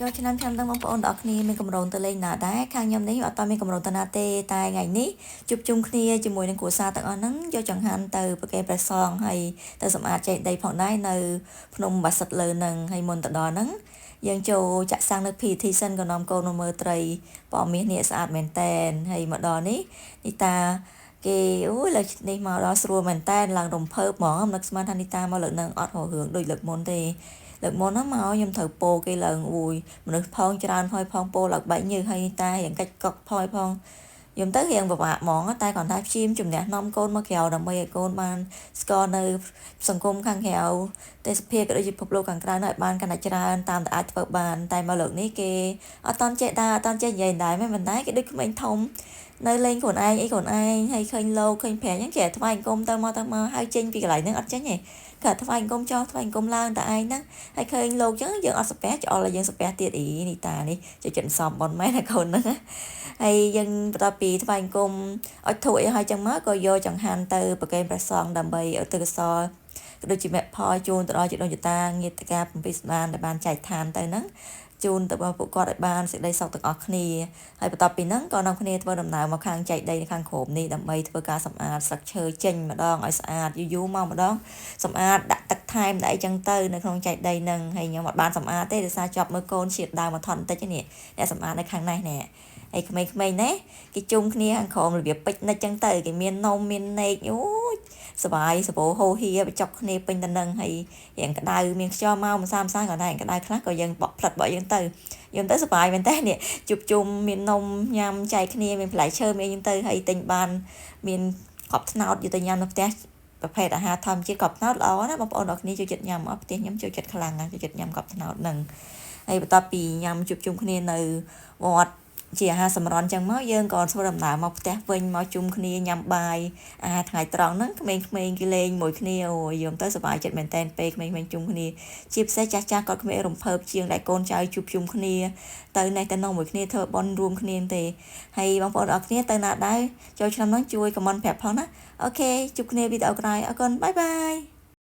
ចូលឆ្នាំឆ្នាំហ្នឹងបងប្អូនទាំងអស់គ្នាមានកម្រងទៅលេងណាដែរខាងខ្ញុំនេះអត់តមានកម្រងទៅណាទេតែថ្ងៃនេះជួបជុំគ្នាជាមួយនឹងគ្រួសារទាំងអស់ហ្នឹងយកចង្ហាន់ទៅប្រគេនព្រះសង្ឃហើយទៅសម្អាតចេតិយផងដែរនៅភ្នំបាសិទ្ធលើហ្នឹងហើយមុនទៅដល់ហ្នឹងយើងចូលចាក់សាំងនៅ PTT សិនក៏នាំកូនមកមើលត្រីពណ៌មាសនេះស្អាតមែនតែនហើយមកដល់នេះនេះតាគេអូយលើកនេះមកដល់ស្រួលមែនតែនឡើងរំភើបហ្មងមិននឹកស្មានថានេះតាមកលើកនឹងអត់រករឿងដូចលើកមុនទេលើកមុនហ្នឹងមកខ្ញុំត្រូវពោគេឡើងអូយមនុស្សផងច្រើនហើយផងពោឡើងបែកញើសហើយតារៀងកាច់កុកផយផងខ្ញុំទៅរៀងពិបាកហ្មងតែគ្រាន់តែព្យាយាមជំនះនាំកូនមកក្រៅដើម្បីឲ្យកូនបានស្គាល់នៅសង្គមខាងក្រៅទេសភាពក៏ដូចជាពិភពលោកខាងក្រៅនោះឲ្យបានកាន់តែច្រើនតាមដែលអាចធ្វើបានតែមកលើកនេះគេអត់តន់ចេះដើរអត់តន់ចេះនិយាយដែរមែនមិនដែរគេដូចក្មេងធំនៅលេងខ្លួនឯងអីខ្លួនឯងហើយឃើញលោកឃើញប្រាំងហ្នឹងគេថ្វាយអង្គមទៅមកទៅមកហើយចេញពីកន្លែងហ្នឹងអត់ចេញទេគាត់ថ្វាយអង្គមចោះថ្វាយអង្គមឡើងតែឯងហ្នឹងហើយឃើញលោកចឹងយើងអត់សាពះច្អល់ឲ្យយើងសាពះទៀតអីនេះតានេះចូលចិត្តសំបនមែនណាកូនហ្នឹងហើយយើងបន្ទាប់ពីថ្វាយអង្គមអុជធូបអីហើយចឹងមកក៏យកចង្ហាន់ទៅប្រគេនព្រះសង្ឃដើម្បីឧទ្ទិសកុសលក៏ដូចជាមគ្គផលជូនទៅដល់ជីដូនជីតាញាតិកា7ស្មានដែលបានចែកឋានទៅហ្នឹងជូនទៅដល់ពួកគាត់ឲ្យបានសេចក្តីសុខទាំងអស់គ្នាហើយបន្ទាប់ពីហ្នឹងក៏នាំគ្នាធ្វើដំណើរមកខាងចែកដីនៅខាងក្រោមនេះដើម្បីធ្វើការសម្អាតស្លឹកឈើចេញម្ដងឲ្យស្អាតយូរយូរមកម្ដងសម្អាតដាក់ទឹកថែមដាក់អីចឹងទៅនៅក្នុងចែកដីហ្នឹងហើយខ្ញុំអត់បានសម្អាតទេដោយសារជាប់មើលកូនឈៀតដើមមកថត់បន្តិចនេះអ្នកសម្អាតនៅខាងនេះនេះហើយក្មេងៗនេះគេជុំគ្នាខាងក្រោមរបៀបពិចនិចចឹងទៅគេមាននំមានណែកអូយសបាយសបោហូហៀបញ្ចុកគ្នាពេញទៅនឹងហើយរៀងក្តៅមានខ្យល់មកម្សាម្សាក៏ដែរក្តៅខ្លះក៏យើងបក់ផ្លិតបក់យើងទៅយើងទៅសបាយមែនតើនេះជួបជុំមាននំញ៉ាំចែកគ្នាមានផ្លែឈើមានអីចឹងទៅហើយទិញបានមានកប់ត្នោតយកទៅញ៉ាំនៅផ្ទះប្រភេទអាហារធម្មជាតិកប់ត្នោតល្អណាបងប្អូនអរគ្នាចូលចិត្តញ៉ាំអត់ផ្ទះខ្ញុំចូលចិត្តខ្លាំងណាស់ចូលចិត្តញ៉ាំកប់ត្នោតហ្នឹងហើយបន្ទាប់ពីញ៉ាំជួបជុំគ្នានៅវត្តជាអាហារសម្រន់ចឹងមកយើងក៏ធ្វើដំណើរមកផ្ទះវិញមកជុំគ្នាញ៉ាំបាយអាហារថ្ងៃត្រង់ហ្នឹងក្មេងៗគេលេងមួយគ្នាអូយយំទៅសប្បាយចិត្តមែនតែនពេលក្មេងៗជុំគ្នាជាពិសេសចាស់ចាស់គាត់គ្មានរំភើបជាងដែលកូនចៅជួបជុំគ្នាទៅនេះទៅនោះមួយគ្នាធ្វើបុណ្យរួមគ្នាទេហើយបងប្អូនអរគ្នាទៅណាដែរចូលឆ្នាំហ្នឹងជួយ comment ប្រាប់ផងណាOK ជួបគ្នាវីដេអូក្រោយអរគុណ bye bye.